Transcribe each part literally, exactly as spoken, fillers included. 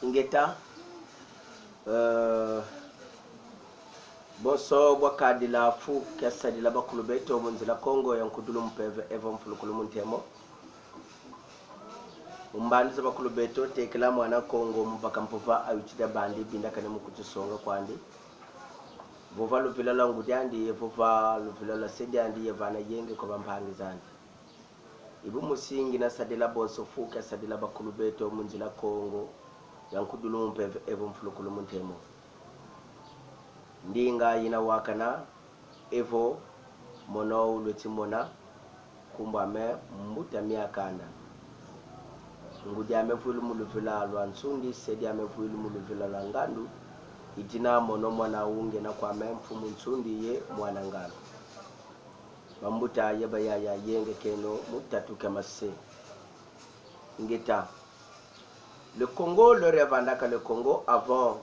Ingeta, eh, bonso bwa kadila fu kia sadila bakulu beto mu nzila Kongo ya nkudulu mpeve evo mfulukulu mu ntemo. Mu mbandi za bakulu beto, tekila mwana Kongo mu baka mpova, awitidi abandi, bindakane mu kutusonga kwandi. Vova luvila lwa ngudi andi, ye vova luvila lwa se diandi, ye vana yenge kwa bampangi zandi. Ibu musingi na sadila bonso fu kia sadila bakulu beto mu nzila Kongo ya nkudulu mpeve evo mfulukulu mu ntemo. Ndinga yina wakana evo mono ulweti mona, nkumbu ame Mbuta Miakanda. Ngudi ame vuilu mu luvila lwa Nsundi, se diame vuilu mu luvila lwa Ngandu. Idina mono mwana ungena kwame Mfumu Nsundi ye mwana Ngandu. Bambuta ye bayaya, yenge keno mu tatu kia mase. Ingeta. Le Kongo, l'heure ya vandaka le Kongo, avant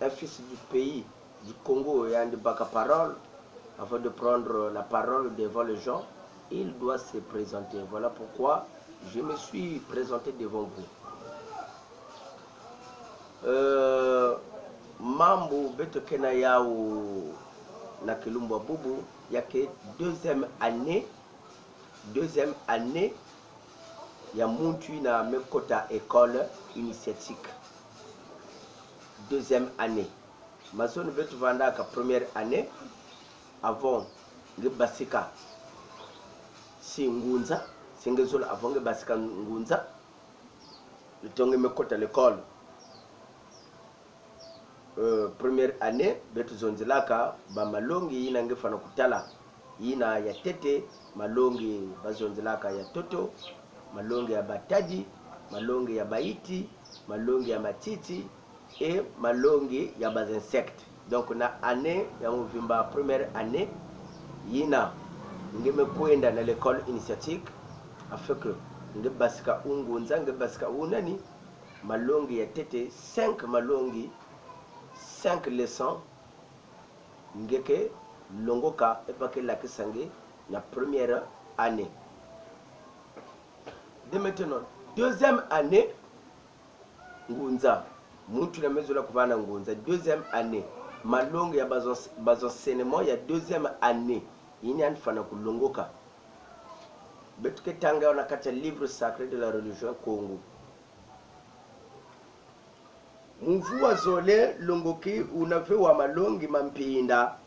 un fils du pays du Kongo yandi baka parole, avant de prendre la parole devant les gens, il doit se présenter. Voilà pourquoi je me suis présenté devant vous. Euh, mambu beto ke na yau na kilumbu bubu, ya ke deuxième année, deuxième année ya muntu yina me kota école initiatique. Deuxième année. Mazono beto vandaka première année, avant nge basika si ngunza, si nge zola avant nge basika ngunza, le temps nge me kota l'école. Euh, première année, beto zonzelaka bamalongi yina nge fwana kutala. Yina ya ntete, malongi bazonzelaka ya ntoto, malongi ya batadi, malongi ya bayiti, malongi ya matiti, et malongi ya ba insectes. Donc, na année ya mvimba, première année, yina nge me kwenda na l'école initiatique, afin que nge basika u ngunza, nge basika u nani, malongi ya ntete, cinq malongi, cinq leçons, nge ke longoka, et ba ke lakisa nge na première année. De maintenant, deuxième année, ngunza. Muntu yina me zola kuvana ngunza. Deuxième année. Malongi ya ba ense-, ba enseignements ya deuxième année. Yina yandi fwana kulongoka. Beto ke tanga yau na kati ya livre sacré de la religion Kongo. Mvu wa zole longoki una ve wa malongi ma mpinda,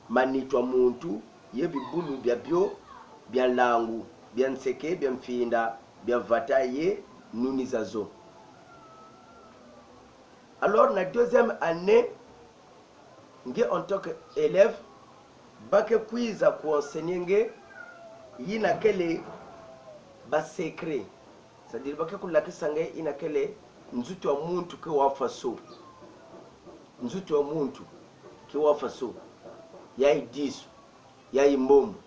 ma nitu a muntu, ye bibulu biabio, bia nlangu, bia nseke, bia mpinda, bia vata ye nuni zazo. Alors, na deuxième année, nge en tant que élève, ba ke kwiza ku enseigner nge yina kele ba secret. C'est-à-dire, ba ke kulakisa nge yina kele nzutu a muntu ke wa faso. Nzutu a muntu ke wa faso. Yayi disu, yayi mbombo,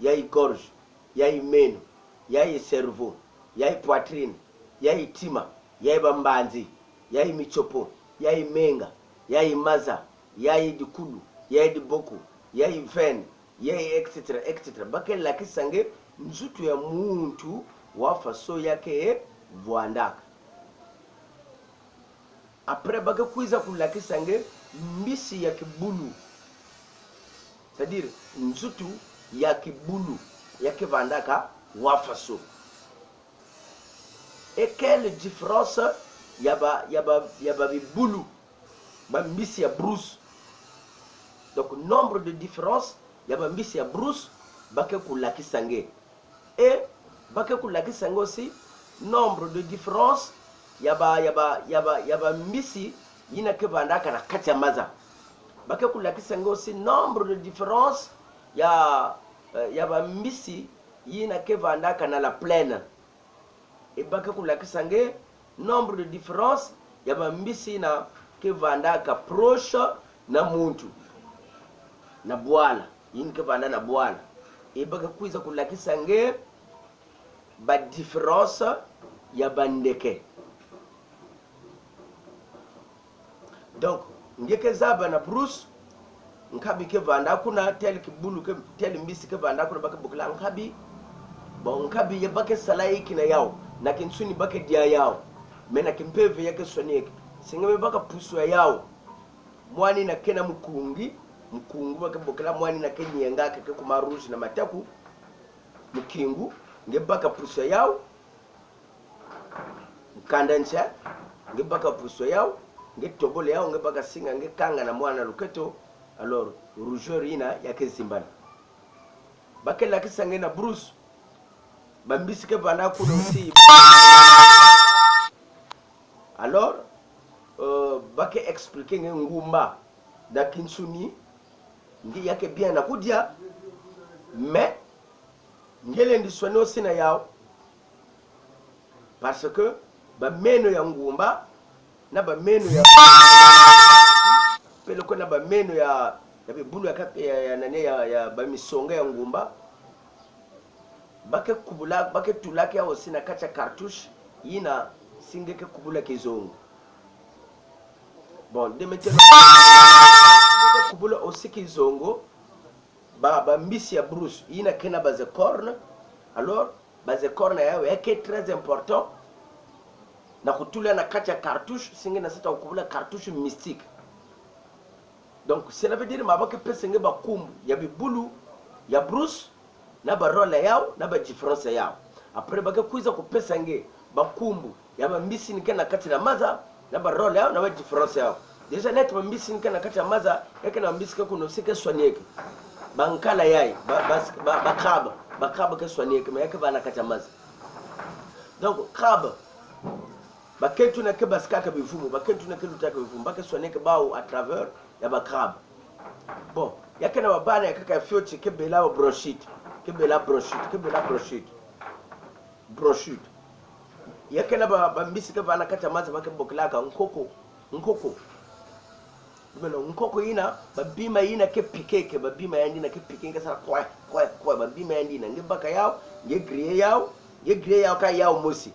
yayi gorge, yayi meno, yayi cerveau, yayi poitrine, yayi ntima, yayi bambanzi, yayi mitsopo, yayi menga, yayi maza, yayi dikulu, yayi diboko, yayi veine, yayi et cetera, et cetera. Ba ke lakisa nge nzutu ya muntu wa faso ya ke vwandaka. Après, ba ke kwiza kulakisa nge mbisi ya kibulu. C'est-à-dire, nzutu ya kibulu ya ke vandaka wa faso. Et quelle différence ya ba, ya ba, ya ba bibulu, ba mbisi ya brousse. Donc, nombre de différence ya ba mbisi ya brousse, ba ke kulakisa nge. Et ba ke kulakisa nge aussi nombre de différence ya ba, ya ba, ya ba, ya ba mbisi yina ke vandaka na kati ya maza. Ba ke kulakisa nge aussi nombre de différence ya, eh, ya ba mbisi yina ke vandaka na la plaine. Et ba ke kulakisa nge nombre de différence ya ba mbisi yina ke vandaka proche na muntu, na bwala, yina ke vanda na bwala. Et ba ke kwiza kulakisa nge ba différence ya ba ndeke. Donc, nge ke zaba na brousse, nkabi ke vanda kuna, tel kibulu ke, tel mbisi ke vanda kuna, ba ke bokila nkabi. Bon, nkabi ya ba ke sala inki na yau, na kinsuni ba ke dia yau, mais na kimpeve ya ke swani, Si nge me baka pusu ya yawu. Mwani na kena mukungi, mukungu ba ke bokela mwani na ke nienga ke, ke kuma rouge na mataku. Mukingu, nge baka pusu ya yawu. Mukanda ntia, nge baka pusu ya yawu, nge tobole ya yawu, nge baka singa, nge kanga na mwana luketo. Alors, rougeur yina ya ke zimbana. Ba ke lakisa nge na brousse. Bambisi ke vana kuna aussi. Alors, euh, ba ke expliquer nge ngumba na kinsuni, nge ya ke bien na kudia, mais nge lendi swani aussi na yawu. Parce que bameno ya ngumba, na bameno ya, peleko na bameno ya, ya bibulu ya kati ya, ya nani ya, ya bamisonga ya ngumba. Ba ke kubula, ba ke tulaka yawu aussi na kati ya cartouche yina si nge ke kubula kizongo. Bon, de maintenant, nge ke kubula aussi kizongo, ba, bambisi ya brousse yina kena ba écorne. Alors, ba écorne ya yawu ya ke très important na kutula na kati ya cartouche, si nge na sata kubula cartouche mystique. Donc, cela veut dire ma ba ke pesa nge bankumbu ya bibulu ya brousse, na ba rôle ya yawu, na ba différence ya yawu. Après, ba ke kwiza kupesa nge bankumbu ya bambisi ni kena kati na maza, na ba rôle ya yawu, na ba différence ya yawu. Déjà net bambisi ni kena kati na maza, ya kena bambisi ke kuna aussi ke swanieke. Bankala yayi, ba, ba, ba, ba crabe, ba crabe ke swanieke, mais ya ke vana kati na maza. Donc, crabe, bakento yina ke basikaka bivumu, bakento yina ke lutaka bivumu, ba ke swanieke bawu à travers ya ba crabe. Bon, ya kena babana ya kaka fioti ke bela bronchite, ke bela bronchite, ke bela bronchite. Bronchite. Ya kena ba, bambisi ke vana kati na maza ba ke bokelaka nkoko, nkoko. Beno, nkoko yina, babima yina ke piquer, ke babima yandi yina ke piquer, ke sala kwe, kwe, kwe, babima yandi yina. Nge baka yawu, nge griller yawu, nge griller yawu ka yawu mosi.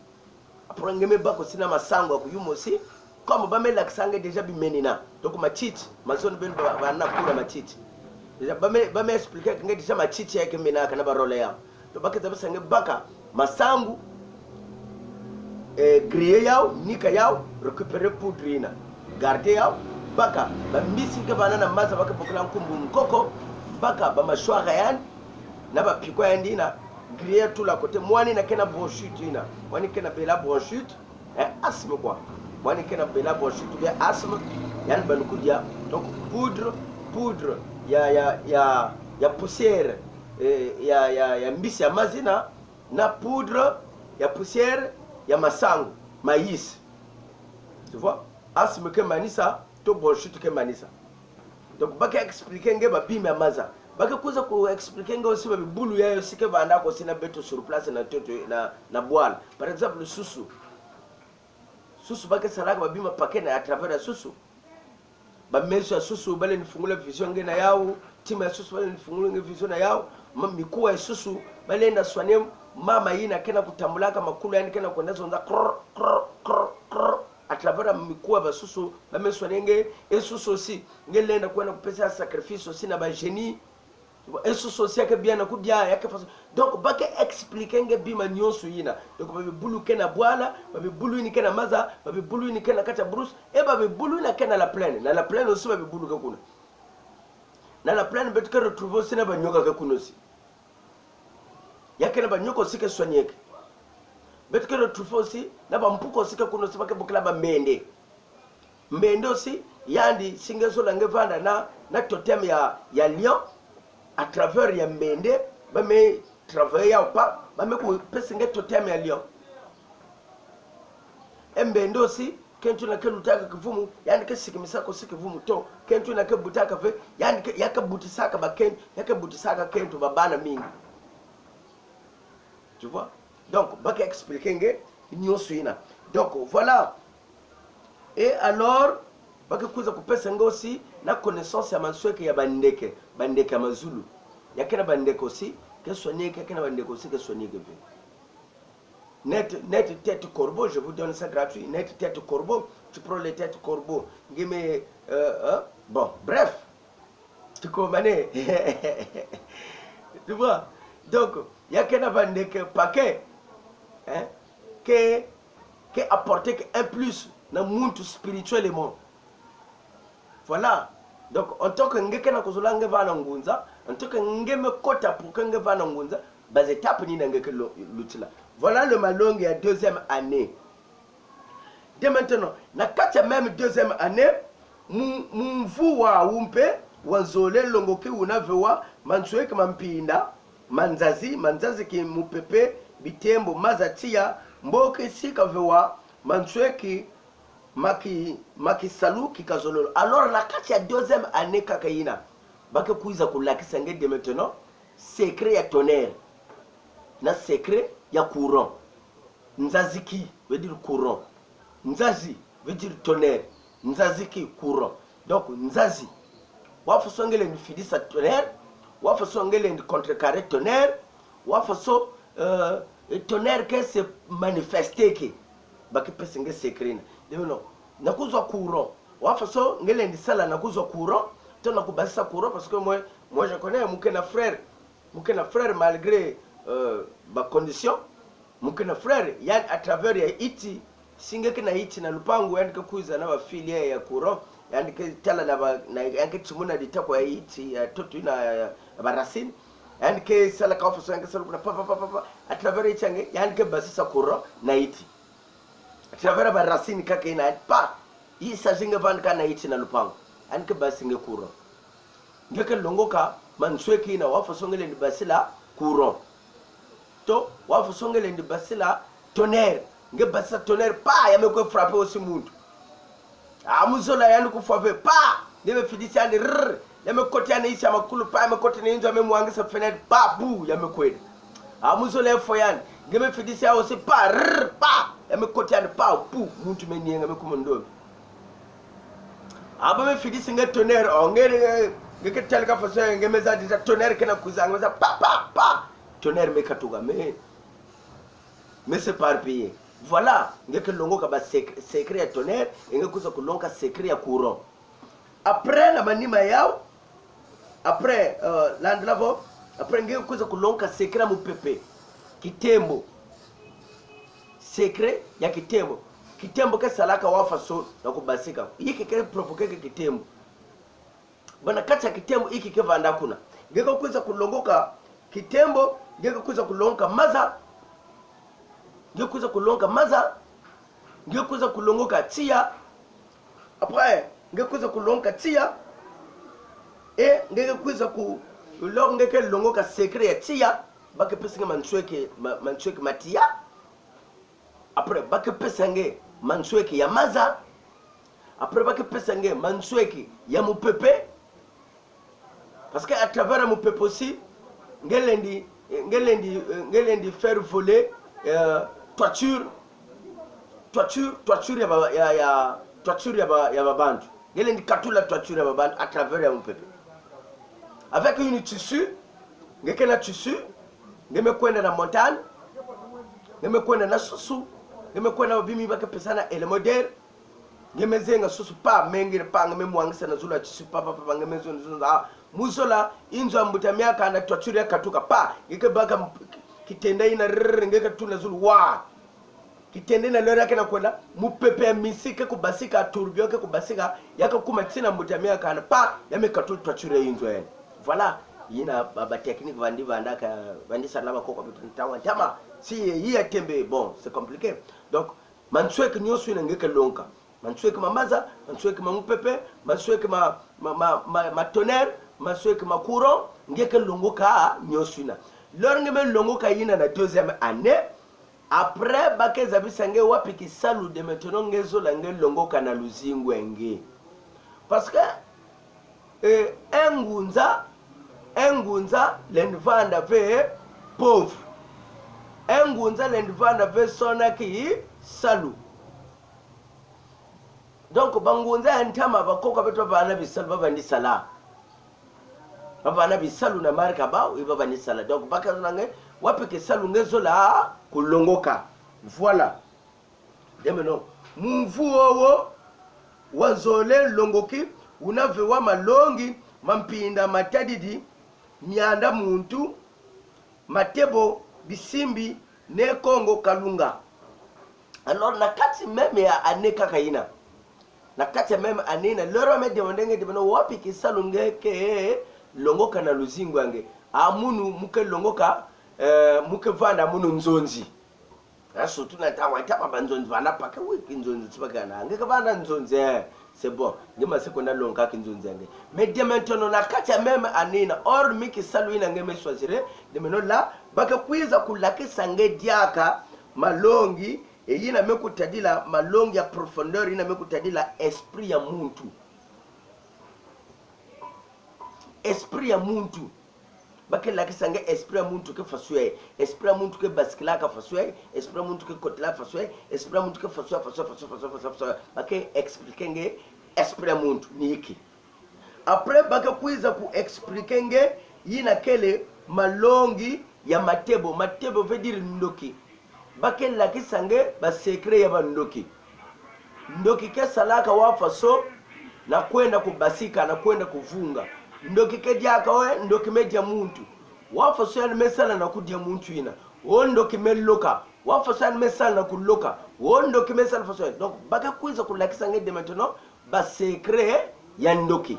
Après nge me baka aussi na masangu ya kuyuma aussi. Comme ba me lakisa nge déjà bimeni yina. Donc matiti, mazono beno ba, ba na kula matiti. Déjà ba me, ba me expliquer nge déjà matiti ya ke menaka na ba rôle ya yawu. Donc ba ke zabisa nge baka masangu, eh, griller yawu, nika yawu, récupérer poudre yina. Garder yawu, baka bambisi ke vana na maza ba ke bokela nkumbu nkoko, baka ba mâchoire yandi, na ba piquant yandi yina, griller tout à côté, mwani na kena bronchite yina, mwani kena bela bronchite, eh, asthme quoi. Mwani kena bela bronchite ou bien asthme, yandi bani kudia. Donc poudre, poudre ya, ya, ya, ya poussière, eh, ya, ya, ya mbisi ya maza yina, na poudre ya poussière ya masangu, maïs. Tu vois? Asthme ke manisa, to bronchite ke manisa. Donc ba ke expliquer nge babima ya maza. Ba ke kwiza ku expliquer nge aussi ba bibulu yayo si ke vandaka aussi na beto sur place na ntoto, na, na bwala. Par exemple, susu. Susu ba ke salaka babima paquet na à travers ya susu. Bameso ya susu, ba lendi fungula vision nge na yawu, tima ya susu, ba lendi fungula nge vision na yawu, ma mikuwa ya susu, ba lenda swani mama yina kena kutambulaka makulu yandi kena kwenda zonza, krr, krr, krr, krr, à travers mikuwa ya basusu, ba me swani nge, e susu aussi, nge lenda kwenda kupesa sacrifice aussi na ba génie, e susu aussi ya ke bien na kudia, ya ke façon. Donc ba ke expliquer nge bima nyonso yina. Donc ba bibulu ke na bwala, ba bibulu yina ke na maza, ba bibulu yina ke na kati ya brousse, et ba bibulu yina ke na la plaine. Na la plaine aussi ba bibulu ke kuna. Na la plaine beto ke retrouver aussi na banyoka ke kuna aussi. Ya ke na banyoka aussi ke swanieke. Beto ke retrouver aussi na bampuku aussi ke kuna aussi ba ke bokila bambende. Mbende aussi, yandi si nge zola nge vanda na, na totem ya, ya lion, à travers ya mbende, ba me travailler yawu pa, ba me kupesa nge totem ya lion. E mbende aussi, kento yina ke lutaka kivumu, yandi ke sikimisaka aussi kivumu to, kento yina ke butaka ve, yandi ke, ya ke butisaka ba ken-, ya ke butisaka kento babana mingi. Tu vois? Donc ba ke expliquer nge nyonso yina. Donc voilà. Et alors, ba ke kwiza kupesa nge aussi na connaissance ya mansweke ya bandeke, bandeke ya mazulu. Ya ke na bandeke aussi ke swanieke, ya ke na bandeke aussi ke swanieke ve. Net, net tête corbeau, je vous donne ça gratuit. Net tête corbeau, tu prends les têtes corbeau. Nge me, euh, hein? Bon, bref. Tukomane. Tu vois? Donc, ya ke na bandeke paquet, hein, ke, ke apporter ke un plus na muntu spirituellement. Voilà. Donc, en tant que nge ke na kuzola nge va na ngunza, en tant que nge me kota pour que nge va na ngunza, ba étapes nini nge ke lo-, lutila. Voilà le malongi ya deuxième année. Dès maintenant, na kati ya même deuxième année, mu-, mumvu wawu mpe wa nzole longoki una vewa mansweki ma mpinda, ma nzazi, ma nzazi ki mupepe, bitembo, maza, tiya, mboki sika vewa mansweki ma ki-, ma kisalu ki kazololo. Alors, na kati ya deuxième année kaka yina, ba ke kwiza kulakisa nge dès maintenant secret ya tonnerre na secret ya courant. Nzazi ki veut dire courant. Nzazi veut dire tonnerre. Nzazi ki courant. Donc, nzazi, wa faso nge lendi fidisa tonnerre, wa faso nge lendi contrecarrer tonnerre, wa faso, euh, tonnerre ke se manifester ke. Ba ke pesa nge secret na. Dès maintenant, na kuzwa courant, wa faso nge lendi sala na kuzwa courant, to na kubasisa courant, parce que moi, moi je connais, mu ke na frère, mu ke na frère malgré, euh, ba condition, mu ke na frère, yaani à travers ya iti, si nge ke na iti na lupangu, yandi ke kwiza na ba fil ya courant, yandi ke tala na ba, na, yandi ke timuna ditako ya iti, ya totu yina, ya, ya ba racine, yandi ke sala ka wa faso, yandi ke sala kuna pa, pa, pa, pa, pa, à travers iti ya nge, yandi ke basisa courant na iti. À travers ba racine kaka yina, pa, i sa zinge vani ka na iti na lupangu. Yandi ke basi nge courant. Nge ke longoka mansweki yina wa faso nge lendi basila courant. To, wa faso nge lendi basila tonnerre. Nge basisa tonnerre, pa, ya me kwe frapper osi muntu. Ah, mu zola yandi kufwa ve, pa, nge me fidisi yandi, rrr, ya me koti yandi isi ya makulu, pa, ya me koti na inzo, ya me mwangisa fenêtre, pa, bu, ya me kwenda. Ah, mu zola ya fwa yandi, nge me fidisi ya osi, pa, rrr, pa, ya me koti yandi, pa, bu, muntu me nienga, me kuma ndombe. Ah, ba me fidisi nge tonnerre, oh, nge, nge, nge ke tala ka faso, nge me zaba tonnerre ke na kwiza, nge me zaba, pa, pa, pa, tonnerre me katuka, me, me s'éparpiller. Voilà, nge ke longoka ba sec-, secret ya tonnerre, nge kwiza kulongoka secret ya courant. Après, na manima yau, après, euh, landila vo, après, nge kwiza kulongoka secret ya mupepe. Kitembo. Secret ya kitembo. Kitembo ke salaka wa faso na kubasika. Inki ke provoquer nge kitembo? Bana kati ya kitembo inki ke vanda kuna. Nge ke kwiza kulongoka kitembo, nge ke kwiza kulongoka maza, nge kwiza kulongoka maza, nge kwiza kulongoka tiya. Après, nge kwiza kulongoka tiya. E, nge ke kwiza ku, lors nge ke longoka secret ya tiya, ba ke pesa nge mansweki, ma-, mansweki ma tiya. Après, ba ke pesa nge mansweki ya maza. Après, ba ke pesa nge mansweki ya mupepe. Parce que à travers mupepe aussi, nge lendi, nge lendi, nge lendi faire voler, euh, toiture, toiture, toiture ya ba, ya, ya, toiture ya ba, ya babantu. Nge lendi katula toiture ya babantu à travers ya mupepe. Avec une tissu, nge ke na tissu, nge me kwenda na montagne, nge me kwenda na susu, nge me kwenda na bima ba ke pesa na élément d'air, nge me zenga susu pa, me nge pa, nge me mwangisa na zulu ya tissu pa, pa, pa, pa, nge me zonza, zonza, ah, mu zola, inzo ya mbuta miakanda toiture ya katuka pa, nge ke baka m-, kitenda yina, rrr, nge ke tula zulu, wa. Kitenda yina lori ya ke na kwenda, mupepe ya misi ke kubasika, tourbillon ke kubasika, ya ke kuma tina mbuta miakanda pa, ya me katula toiture ya inzo yandi. Voilà, yina ba, ba technique vandi vandaka, vandi sala bakoko beto ntawa ntama. Si, yi ya tembe, bon, c'est compliqué. Donc, mansweki nyonso yina nge ke longoka. Mansweki ma maza, mansweki ma mupepe, mansweki ma, ma, ma, ma, ma tonnerre, mansweki ma courant, nge ke longoka nyonso yina. Lors nge me longoka yina na deuxième année, après, ba ke zabisa nge wapi kisalu dès maintenant nge zola nge longoka na luzingu ya nge. Parce que, eh, un ngunza, un ngunza lendi vanda ve pauvre. Un ngunza lendi vanda ve sona kisalu. Donc, bangunza ya ntama bakoko beto bavana bisalu, bavandi sala. Bavana bisalu na marka bau, yi bavandi sala. Donc, ba ke zonza nge, wapi kisalu nge zola kulongoka. Voilà. Dès maintenant, mumvu wowo wa nzole longoki, una vewa malongi, ma mpinda, matadidi, mianda muntu, matebo, bisimbi, ne Kongo kalunga. Alors, na kati même ya année kaka yina. Na kati ya même année yina, l'heure ba me demander nge, demander wapi kisalu nge ke longoka na luzingu ya nge. A munu mu ke longoka, eh, mu ke vanda munu nzonzi. Ah, surtout na ntangu ya ntama ba nzonzi, vanda pa ke, oui, kinzonzi, ti ba ke na. Nge ke vanda nzonzi, eh, c'est bon. Nge mase kwenda longoka kinzonzi ya nge. Mais dès maintenant, na kati ya même année yina, hors mi kisalu yina nge me choisir, dès maintenant là, ba ke kwiza kulakisa nge diaka malongi, eh, yina me kutadila malongi ya profondeur, yina me kutadila esprit ya muntu. Esprit ya muntu. Ba ke lakisa nge esprit ya muntu ke faso yayi, esprit ya muntu ke basculaka faso yayi, esprit ya muntu ke kotela faso yayi, esprit ya muntu ke faso, faso, faso. Ba ke expliquer nge esprit ya muntu ni inki. Après, ba ke kwiza ku expliquer nge yina kele malongi ya matebo. Matebo veut dire ndoki. Ba ke lakisa nge ba secret ya bandoki. Ndoki ke salaka wa faso na kwenda kubasika, na kwenda kuvunga. Ndoki ke diaka we, ndoki me dia muntu. Wa faso yandi me sala na kudia muntu yina. O ndoki me loka. Wa faso yandi me sala na kuloka. O ndoki me sala faso yandi. Donc, ba ke kwiza kulakisa nge dès maintenant ba secret ya ndoki.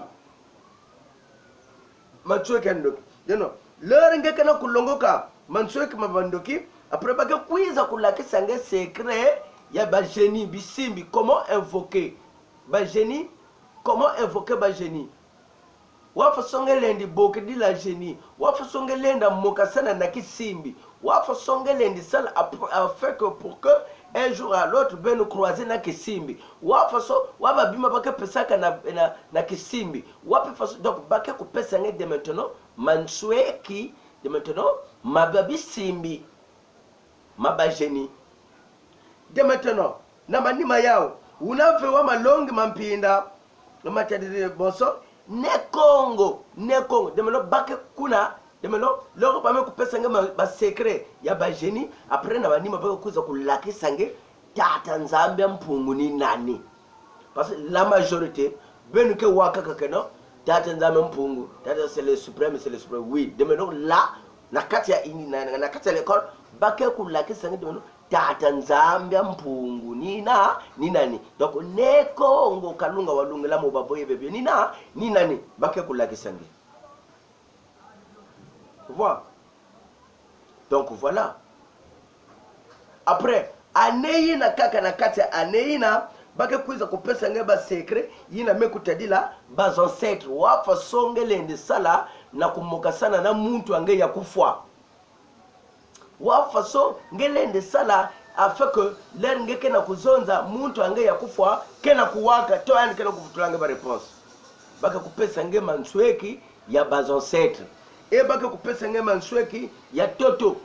Mansweki ya ndoki. Dès maintenant, l'heure nge ke na kulongoka mansweki ma bandoki, après ba ke kwiza kulakisa nge secret ya ba génie, bisimbi, comment invoquer ba génie, comment invoquer ba génie. Wa faso nge lendi bokidila génie, wa faso nge lenda mokasana na kisimbi, wa faso nge lendi sala ap-, afin que pour que un jour à l'autre, beno croiser na kisimbi. Wa faso, wa babima ba ke pesaka na, na, na kisimbi. Wapi faso, donc, ba ke kupesa nge dès maintenant mansweki, dès maintenant, ma babisimbi, ma ba génie. Dès maintenant, na manima yawu, wuna ve wa malongi ma mpinda, matadidi bonso, Ne Kongo, Ne Kongo. Dès maintenant, ba ke kuna, dès maintenant, l'heure ba me kupesa nge ma, ba secret ya ba génie, après na manima ba ke kwiza kulakisa nge Tata Nzambi a Mpungu ni nani. Parce que la majorité, beno ke wakaka que non, Tata Nzambi a Mpungu, Tata c'est le suprême, c'est le suprême. Oui, dès maintenant là, na kati ya ini, na, na, na kati ya l'école, ba ke kulakisa nge dès maintenant Tata Nzambi a Mpungu ni na, ni nani. Donc, Ne Kongo Kalunga walungila mo babo ye bebie ni na, ni nani. Ba ke kulakisa nge. Voilà. Donc voilà. Après, année yina kaka, na kati ya année yina, ba ke kwiza kupesa nge ba secret yina me kutadila ba ancêtres. Wa faso nge lendi sala na kumokasana na muntu a nge ya kufwa. Wa faso nge lendi sala afin que l'heure nge ke na kuzonza, muntu a nge ya kufwa ke na kuwaka, to yandi ke na kuvutula nge ba réponse. Ba ke kupesa nge mansweki ya ba ancêtres. E ba ke kupesa nge mansweki ya ntoto.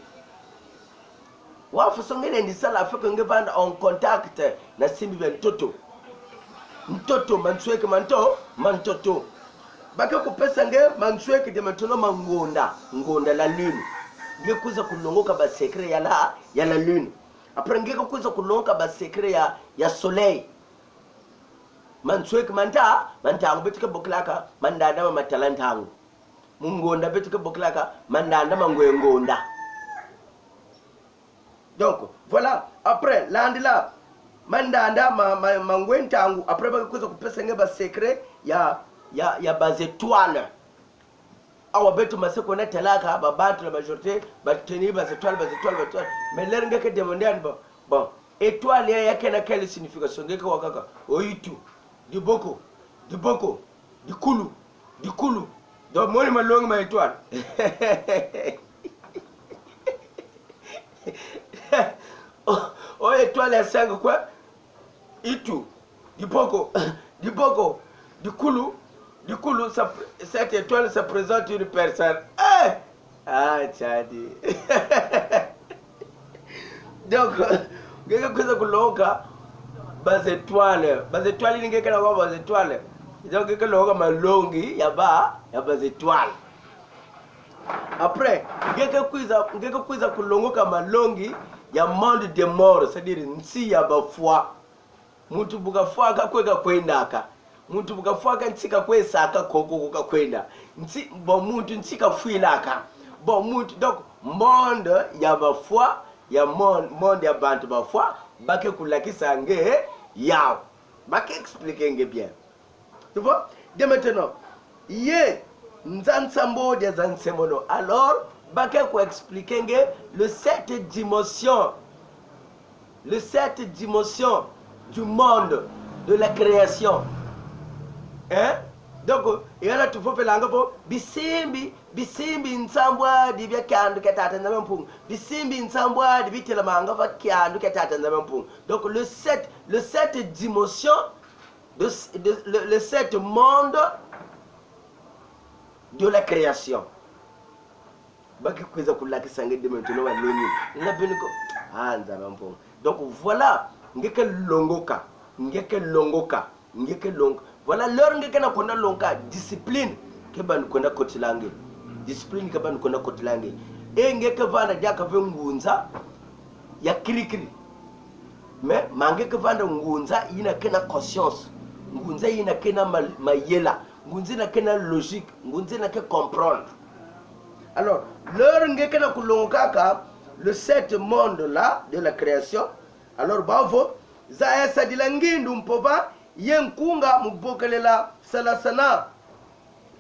Wa faso nge lendi sala afin que nge vanda en contact na simbi bia ntoto. Ntoto, mansweki ma nto-, ma ntoto. Ba ke kupesa nge mansweki dès maintenant ma ngonda. Ngonda, la lune. Nge kwiza kulongoka ba secret ya la, ya la lune. Après nge ke kwiza kulongoka ba secret ya, ya soleil. Mansweki ma nta-, ma ntangu beto ke bokilaka mandanda ma matala ntangu. Mu ngonda beto ke bokilaka mandanda ma ngwe ngonda. Donc, voilà. Après, landila mandanda ma, ma, ma ngwe ntangu. Après, ba ke kwiza kupesa nge ba secret ya, ya, ya ba étoiles. Awa beto mase kwenda talaka, ba bantu la majorité ba tenir ba étoiles, ba étoiles, ba étoiles. Mais l'heure nge ke demander yandi, bon, bon, étoile ya, ya ke na quelle signification? Nge ke wakaka: o itu, diboko, diboko, dikulu, dikulu. Donc, moni malongi ma étoile. O, o étoile ya sanga kwe? Itu, diboko, diboko, dikulu, dikulu, ça, cette étoile, ça présente une personne. Eh! Ah, tchadi. Donc, nge ke kwiza kulongoka ba étoiles. Ba étoiles ni nge ke na wa ba étoiles. Donc, nge ke longoka malongi ya ba, ya ba étoiles. Après, nge ke kwiza, nge ke kwiza kulongoka malongi ya monde des morts, c'est-à-dire nsi ya bafwa. Muntu bu kafwaka kwe kakwendaka. Muntu bu kafwaka nsi kakwe saka ko, ko, ko kakwenda. Nsi, bon, muntu nsi kafwilaka. Bon, muntu, donc, monde ya bafwa, ya mon-, monde ya bantu bafwa, ba ke kulakisa nge yawu. Ba ke expliquer nge bien. Tu vois? Dès maintenant, ye nza nsambo dia za nsemono. Alors, ba ke ku expliquer nge le sept dimension. Le sept dimension du monde de la création. Hein? Donc, yana tufofela nga vo, bisimbi, bisimbi nsambwadi bia kiandu kia Tata Nzambi Mpungu. Bisimbi nsambwadi bitelamanga va kiandu kia Tata Nzambi Mpungu. Donc, le sept, le sept dimension de, de, le, le sept monde de la création. Ba ke kwiza kulakisa nge dès maintenant wa loni. Nga beni ko. Ah, Nzambi Mpungu. Donc voilà, nge ke longoka. Nge ke longoka. Nge ke longoka. Voilà, l'heure nge ke na kwenda longoka, discipline ke bani kwenda kotila nge. Discipline ke bani kwenda kotila nge. E nge ke vanda diaka ve ngunza ya kirikiri. Mais, ma nge ke vanda ngunza yina ke na conscience. Ngunza yina ke na ma-, mayela. Ngunza yina ke na logique. Ngunza yina ke comprendre. Alors, l'heure nge ke na kulongokaka le sept monde là de la création, alors bavo, za ya sadila ngindu mpova, ye nkunga mu bokelela salasana.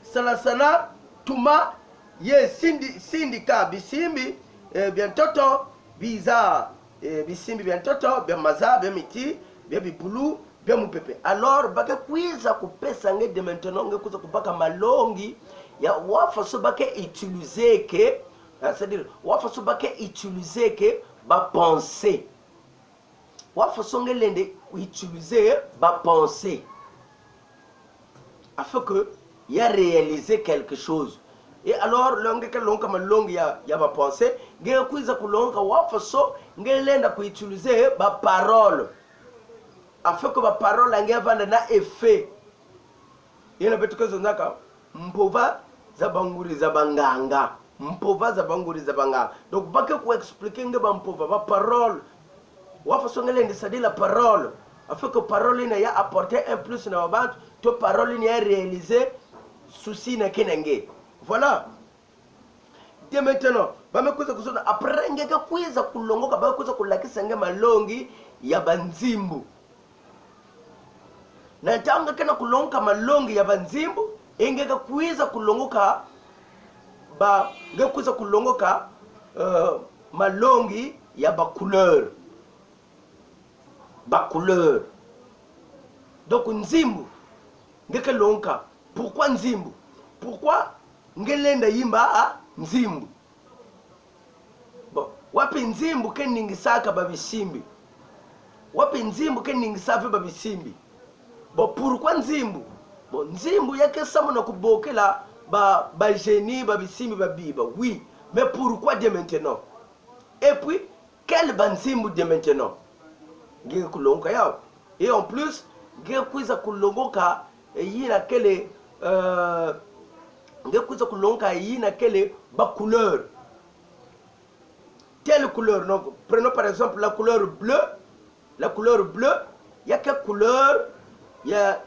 Salasana, tuma, ye sindi, sindika bisimbi, eh, bia ntoto, biza, eh, bisimbi bia ntoto, bia maza, bia miti, bia bibulu, bia mupepe. Alors, ba ke kwiza kupesa nge dès maintenant, nge kwiza kubaka malongi ya wa façon ba ke utiliser ke, hein, c'est-à-dire, wa façon ba ke utiliser ke ba pensée. Wa façon nge lenda utiliser ba pensée afin que ya réaliser quelque chose. Et alors, l'heure nge ke longoka malongi ya, ya ba pensée, nge kwiza kulongoka wa façon nge lenda ku utiliser ba parole afin que ba parole ya nge ya vanda na effet. Yina beto ke zonzaka mpova za banguri za banganga. Mpova za banguri za banganga. Donc, ba ke ku expliquer nge ba mpova, ba parole. Wa façon nge lenda sadila parole afin que parole yina ya apporter un plus na ba bantu, to parole yina ya réaliser souci yina ke na nge. Voilà. Dès maintenant, ba me kwiza kuzona, après nge ke kwiza kulongoka, ba ke kwiza kulakisa nge malongi ya banzimbu. Na ntangu nge ke na kulongoka malongi ya banzimbu, e nge ke kwiza kulongoka ba, nge kwiza kulongoka, euh, malongi ya ba couleur. Ba couleur. Donc nzimbu, nge ke longoka. Pourquoi nzimbu? Pourquoi nge lenda yimba, ah, nzimbu? Bon, wapi nzimbu ke ningisaka ba bisimbi? Wapi nzimbu ke ningisa ve ba bisimbi? Bon, pourquoi nzimbu? Bon, nzimbu ya ke samuna kubokela ba, ba génie, ba bisimbi, ba biba. Oui, mais pourquoi dès maintenant? Et puis, quel banzimbu dès maintenant? Nge ke kulongoka yawu. Et en plus, nge kwiza kulongoka, eh, yina kele, euh, nge kwiza kulongoka yina kele ba couleur. Telle couleur. Donc, prenons par exemple la couleur bleue. La couleur bleue, ya ke couleur ya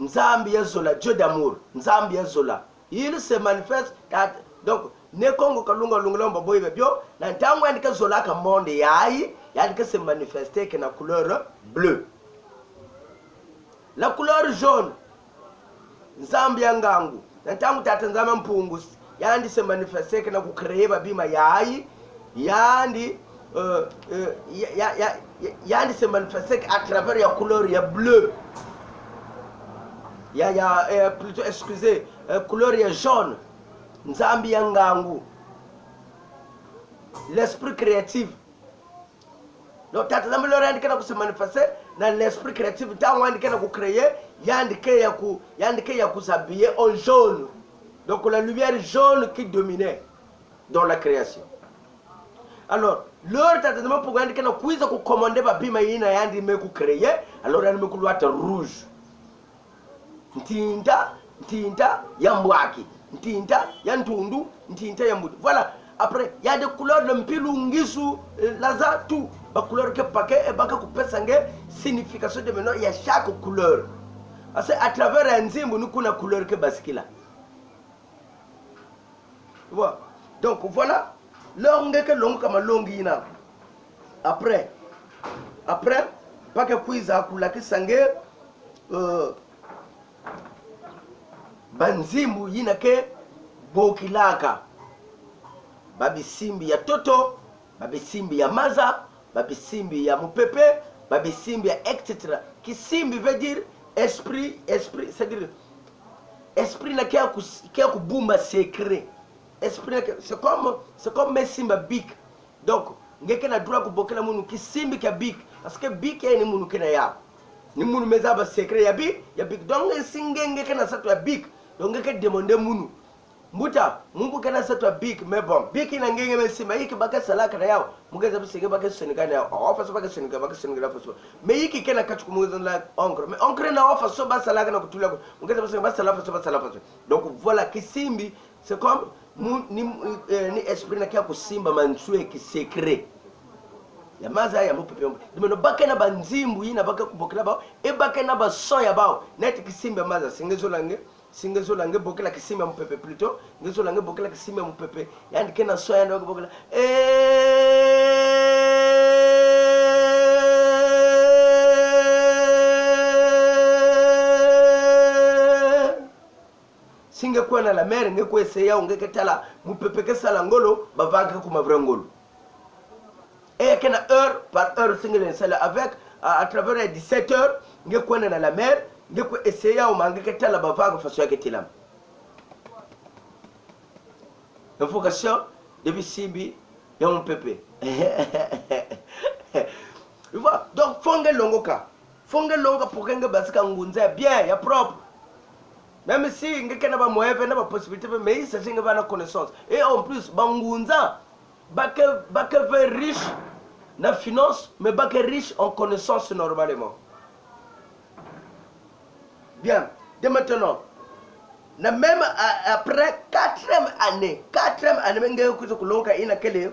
Nzambi ya zola, Dieu d'amour, Nzambi ya zola. Il se manifeste, donc, Ne Kongo ka lunga lungula mbo boyi bebio, na ntangu yandi ke zolaka monde yayi, yandi ke se manifester ke na couleur bleu. La couleur jaune, Nzambi ya ngangu. Na ntangu Tata Nzambi Mpungu, yandi se manifester ke na ku créer ba bima yayi, yandi, euh, euh, ya, ya, ya, ya, yandi se manifester ke à travers ya couleur ya bleu. Ya, ya, euh, plutôt, excusez, euh, couleur ya jaune. Nzambi ya ngangu. L'esprit créatif. Donc, Tata Nzambi, l'heure yandi ke na ku se manifester na l'esprit créatif, ntangu yandi ke na ku créer, yandi ke ya ku, yandi ke ya ku s'habiller en jaune. Donc, la lumière jaune qui dominait dans la création. Alors, l'heure Tata Nzambi Mpungu yandi ke na kwiza ku commander ba bima yina yandi me ku créer, alors yandi me ku lwata rouge. Ntinta, ntinta ya mbwaki, ntinta ya ntundu, ntinta ya mbuti. Voilà. Après, il y a des couleurs, le mpilu, ngisu, euh, laza, tout. Ba couleur ke paquet, et ba ke ku pesa nge signification de maintenant, il y a chaque couleur. Parce que à travers ya nzimbu, ni kuna couleur ke bascula. Voilà. Donc, voilà. L'heure nge ke longoka malongi yina, Après, après, ba ke kwiza kulakisa nge, euh, banzimbu yina ke bokilaka. Ba bisimbi ya ntoto, ba bisimbi ya maza, ba bisimbi ya mupepe, ba bisimbi ya et cetera. Kisimbi veut dire esprit, esprit, c'est-à-dire esprit na ke ya kus-, ke ya kubumba secret. Esprit na ke, c'est comme, c'est comme me simba bic. Donc, nge ke na droit kubokila munu kisimbi kia bic. Parce que bic ni munu ke na ya. Ni munu me zaba secret ya bi-, ya bic. Donc, si nge, nge ke na nsatu ya bic. Donc, nge ke demander munu: Mbuta, munu ke na nsatu ya bic, mais bon, bic na nge, nge me simba, yinki ba ke salaka na yawu? Mu ke zaba si nge ba ke sonika na yawu. Oh, façon ba ke sonika, ba ke sonika na façon. Mais yinki ke na kati ku, mu ke zaba encre. Mais encre na, oh, façon ba salaka na kutula ko. Mu ke zaba si nge ba sala façon, ba sala façon. Donc, voilà, kisimbi, c'est comme mu-, ni, euh, ni esprit na ke ya kusimba mansweki secret. Ya maza, ya mupepe. Di meno ba ke na banzimbu yina ba ke kubokila bawu, et ba ke na ba son ya bawu. Neti kisimbi ya maza, si nge zola nge, si nge zola nge bokila kisimbi ya mupepe plutôt, nge zola nge bokila kisimbi ya mupepe. Yandi ke na son yandi wa kubokila. Eh, si nge kwenda na la mer, nge kwe essayer yawu, nge ke tala mupepe ke sala ngolo, bavage ke kuma vrai ngolo. Eh, ke na heure par heure, si nge lendi sala avec, à, à travers les dix-sept heures, nge kwenda na la mer, nge kwe essayer yawu, ma nge ke tala bavage façon ya ke telama. Invocation de bisimbi ya mupepe. Tu vois? Donc, faut nge longoka. Faut nge longoka pour que nge basika ngunza ya bien, ya propre. Même si nge ke na ba moyens ve, na ba possibilités ve, mais il s'agit nge vanda connaissance. Et en plus, bangunza ba ke, ba ke ve riche na finance, mais ba ke riche en connaissance normalement. Bien. Dès maintenant, na même a-, après quatrième année, quatrième année, me nge kwiza kulongoka yina kele: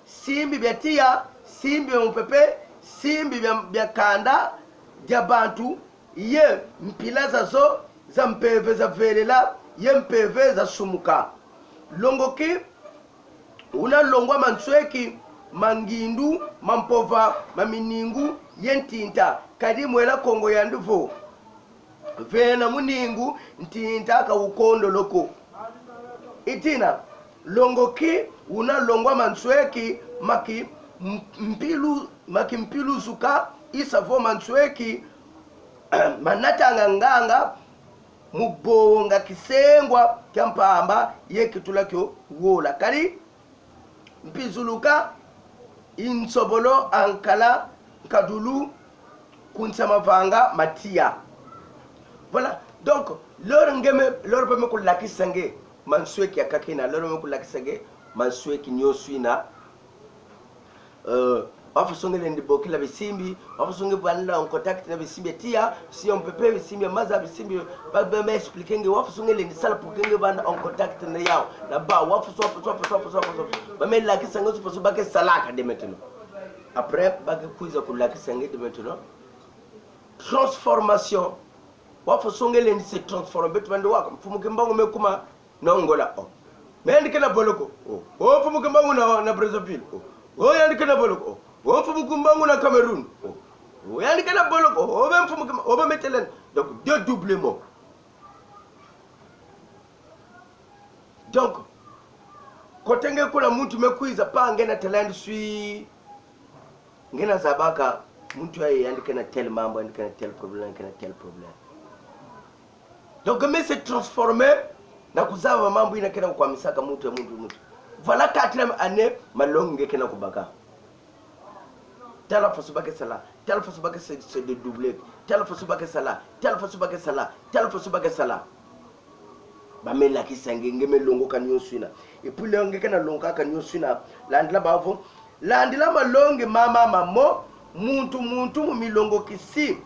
Simbi bia tiya, simbi bia mupepe, simbi bia, bia kanda dia bantu, ye mpila zazo za mpeve za velela, ye mpeve za sumuka. Longoki una longwa mansweki ma ngindu, ma mpova, ma miningu, ye ntinta, kadi mwela Kongo yandi vo: Vena muningu, ntinta ka wukondolo ko. Itina, longoki una longwa mansweki ma ki-, m-, mpilu-, ma kimpiluzuka, isa vo mansweki manatanga nganga mu bonga kisengwa kia mpamba ye kitula kio wola. Kadi mpizuluka, insobolo, ankala, nkadulu, kunsa mavanga ma tiya. Voilà. Donc, l'heure nge me, l'heure ba me kulakisa nge mansweki ya kaka yina, l'heure ba me kulakisa nge mansweki nyonso yina, euh, wa façon nge lendi bokila bisimbi, wa façon nge vanda en contact na bisimbi ya tiya, bisimbi ya mupepe, bisimbi ya maza, bisimbi, ba, ba me expliquer nge wa façon nge lendi sala pour que nge vanda en contact na yawu, na bawu, wa façon, wa façon, wa façon, wa façon, wa façon. Ba me lakisa nge façon ba ke salaka dès maintenant. Après, ba ke kwiza kulakisa nge dès maintenant transformation. Wa façon nge lendi se transformer. Beto bavandi waka, Mfumu Kimbangu me kuma na Angola, oh. Mais yandi ke na boloko, oh. Oh, Mfumu Kimbangu na, na Brazzaville, oh. Oh, yandi ke na boloko, oh. Oh, Mfumu Kimbangu na Cameroun, oh. Oh, yandi ke na boloko, oh. Oh, bê Mfumu Kimba-, oh, bê me têle. Donc, dédoublement. Donc, kote nge kula muntu me kwiza pa nge na talent swi. Nge na zabaka muntu yayi, yandi ke na tel mambu, yandi ke na tel problème, yandi ke na tel problème. Donc, nge me se transformer na kuzaba mambu yina ke na kukwamisaka muntu, muntu, muntu. Voilà quatrième année, malongi nge ke na kubaka. Tala façon ba ke sala, tala façon ba ke se, se dédoubler, tala façon ba ke sala, tala façon ba ke sala, tala façon ba ke sala. Ba me lakisa nge, nge me longoka nyonso yina. Et puis l'heure nge ke na longokaka nyonso yina, landila bawu vo, landila malongi mama mamo, muntu muntu mu milongokisi,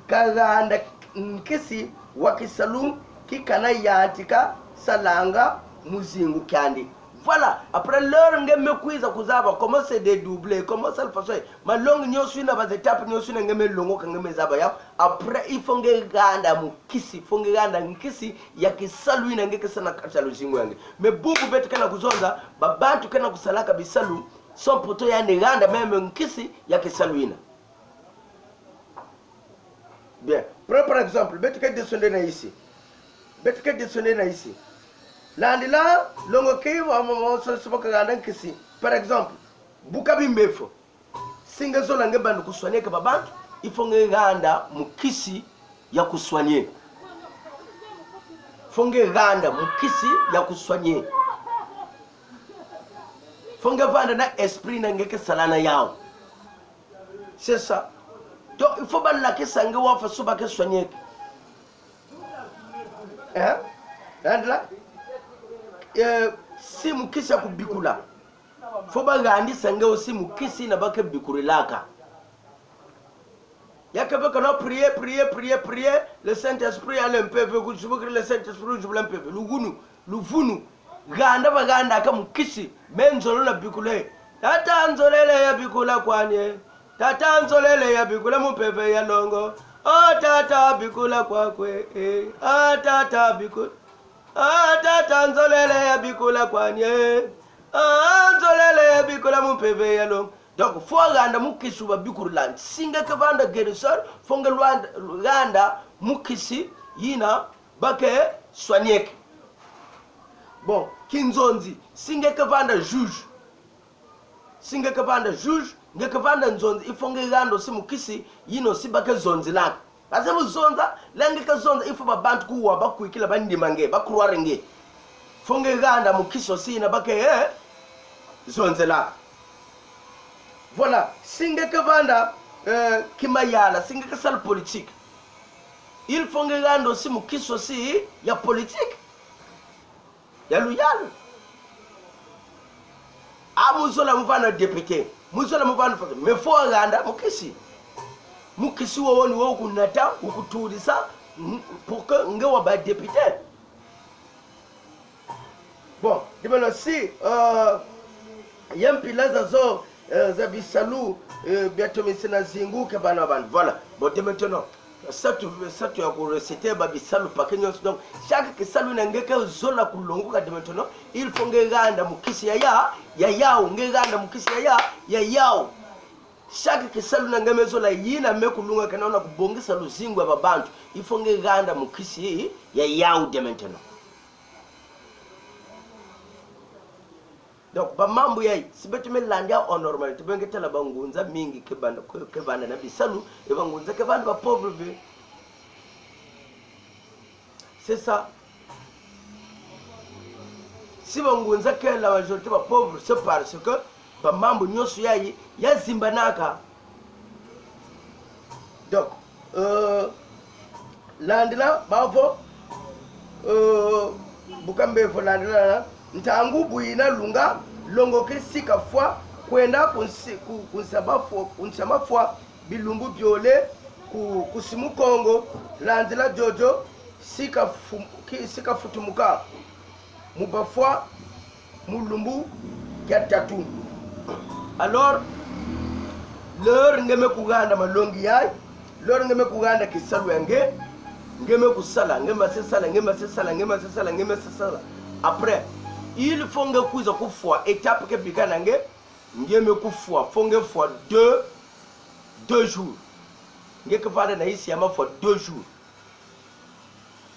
kaghanda nkisi wa kisalu ki kana yantika salanga mu zingu kiandi. Voilà, après l'heure nge me kwiza kuzaba comment se dédoubler, comment sala façon, malongi nyonso yina, ba étape nyonso yina nge me longoka, nge me zaba yawu. Après, il faut nge ghanda mukisi, faut nge ghanda nkisi ya kisalu yina nge ke sa na kati ya luzingu ya nge. Mais bubu beto ke na kuzonza, ba bantu ke na kusalaka bisalu, Son poto ya ni ganda même nkisi ya kisalu yina. Bien. Prenons par exemple, beto ke descendre na isi. Beto ke descendre na isi. Landila, longoki, wa, wa, wa, so, so, baka ganda nkisi. Par exemple, bu ka bimbe fo. Si nge zola nge banda kuswanieke ba bantu, il faut nge ganda mukisi ya kuswanié. Il faut nge ganda mukisi ya kuswanié. Il faut nge vanda na esprit na nge ke sala na yawu. C'est ça. Donc, il faut balakisa nge wa faso ba ke swanieke. Eh? Landila? Eh, si mukisi ya kubikula. Faut bagandisa nge aussi mukisi yina ba ke bikurilaka. Ya ke baka na prier, prier, prier, prier, le Saint-Esprit a le mpeve, kuzibukiri le Saint-Esprit, kuzibula mpeve. Luvunu, luvunu. Ganda bagandaka mukisi, me nzololo na bikule. Tata nzolele ya bikula kwani e. Tata nzolele ya bikula mu mpeve ya longo. Oh, Tata bikula kwakwe, eh. Ah, Tata bikula. Ah, Tata nzolele ya bikula kwani e. Ah, nzolele ya bikula mu mpeve ya longo. Donc, faut ganda mukisi wu babikurila. Si nge ke vanda guérisseur, faut nge lwanda, ganda mukisi yina ba ke swanieke. Bon, kinzonzi, si nge ke vanda juge. Si nge ke vanda juge, nge ke vanda nzonzi, il faut nge ganda aussi mukisi yina aussi ba ke zonzilaka. Parce que bu zonza, la nge ke zonza, il faut ba bantu kuwa, bakwikila, bandima nge, ba croire nge. Faut nge ganda mukisi aussi yina ba ke, eh, zonzela. Voilà, si nge ke vanda, eh, kimayala, si nge ke sala politique. Il faut nge ganda aussi mukisi aussi ya politique. Ya luyalu. Ah, mu zola mu vanda député. Mu zola mu vanda fa-, mais faut ganda mukisi. Mukisi wowo ni wo wu kunata, wu kutudisa, mm, pour que nge wa bâ député. Bon, dibeno si, euh, ya mpila zazo, eh, za bisalu, eh, bia tomisi na zingu ke bana bana. Voilà. Bon, dès maintenant, satu, satu ya ku réciter ba bisalu paquet nyonso. Donc, chaque kisalu yina nge ke zola kulongoka dès maintenant, il faut nge ganda mukisi ya ya, ya yawu, nge ganda mukisi ya ya, ya yawu. Chaque kisalu yina nge me zola yina me kulungakana na kubongisa luzingu ya ba bantu, il faut nge ganda mukisi ya yawu dès maintenant. Donc, ba mambu yayi, si beto me landa ya en normalité, beto nge tala ba ngunza mingi ke vanda, ke, ke vanda na bisalu, e ba ngunza ke vanda ba pauvre ve. C'est ça. Si ba ngunza ke la majorité ba pauvre, c'est parce que ba mambu nyonso yayi, ya zimbanaka. Donc, euh, landila, bavo, euh, bu ka mbevo landila, ntangu bu yina lunga, longoki si kafwa, kwenda ku nsi-, ku, ku nsi ya mafwa, ku nsi ya mafwa, bilumbu biole, ku, ku nsi Mukongo, landila jojo, si kafu-, ki-, si kafutumuka. Mu bafwa, mu lumbu kia tatu. Alors, l'heure nge me kuganda malongi yayi, l'heure nge me kuganda kisalu ya nge, nge me kusala, nge mase sala, nge mase sala, nge mase sala, nge mase sala. Après, il faut nge kwiza kufwa, étape ke bika na nge, nge me kufwa, faut nge fwa deux, deux jours. Nge ke vanda na nsi ya mafwa deux jours.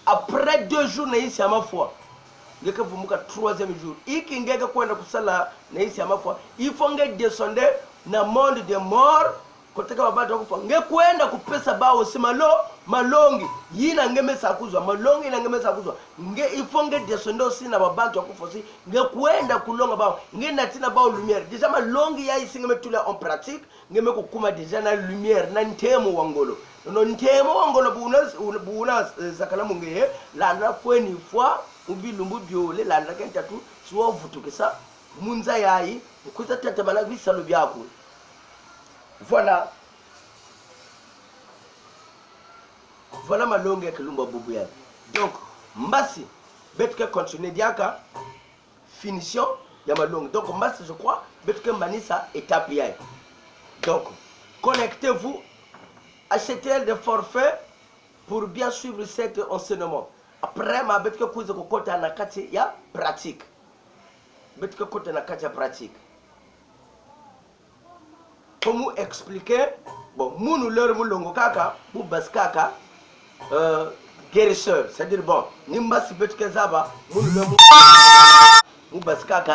Après deux jours na nsi ya mafwa, nge ke vumuka troisième jour. Inki nge ke kwenda kusala na nsi ya mafwa? Il faut nge descendre na monde des morts, kote ke ba bantu ya kufwa. Nge kwenda kupesa bawu si malo-, malongi. Yina nge me sa kuzwa, malongi yina nge me sa kuzwa. Nge, il faut nge descendre aussi na ba bantu ya kufwa si. Nge kwenda kulonga bawu. Nge natina bawu lumière. Déjà malongi yayi si nge me tula en pratique. Nge me kukuma déjà na lumière, na ntemo wa ngolo. Nono ntemo wa ngolo bu wuna, bu wuna, eh, zakala mu nge, landa fweni fwa, mu bilumbu biole, landa ke ntatu, si wavutukisa mu nza yayi, kwiza tatamana bisalu biaku. Voilà. Voilà malongi ya kilumbu bubu yayi. Donc, mbasi, beto ke continuer diaka finition ya malongi. Donc, mbasi, je crois, beto ke manisa étape yayi. Donc, connectez-vous, achetez des forfaits pour bien suivre cet enseignement. Après, ma beto ke kwiza kukota na kati ya pratique. Beto ke kota na kati ya pratique. Ko mu expliquer, bon, munu lere mu longo kaka, mu basikaka, euh, guérisseur, c'est-à-dire, bon, ni mbasi beto ke zaba, munu lere mu, mu basikaka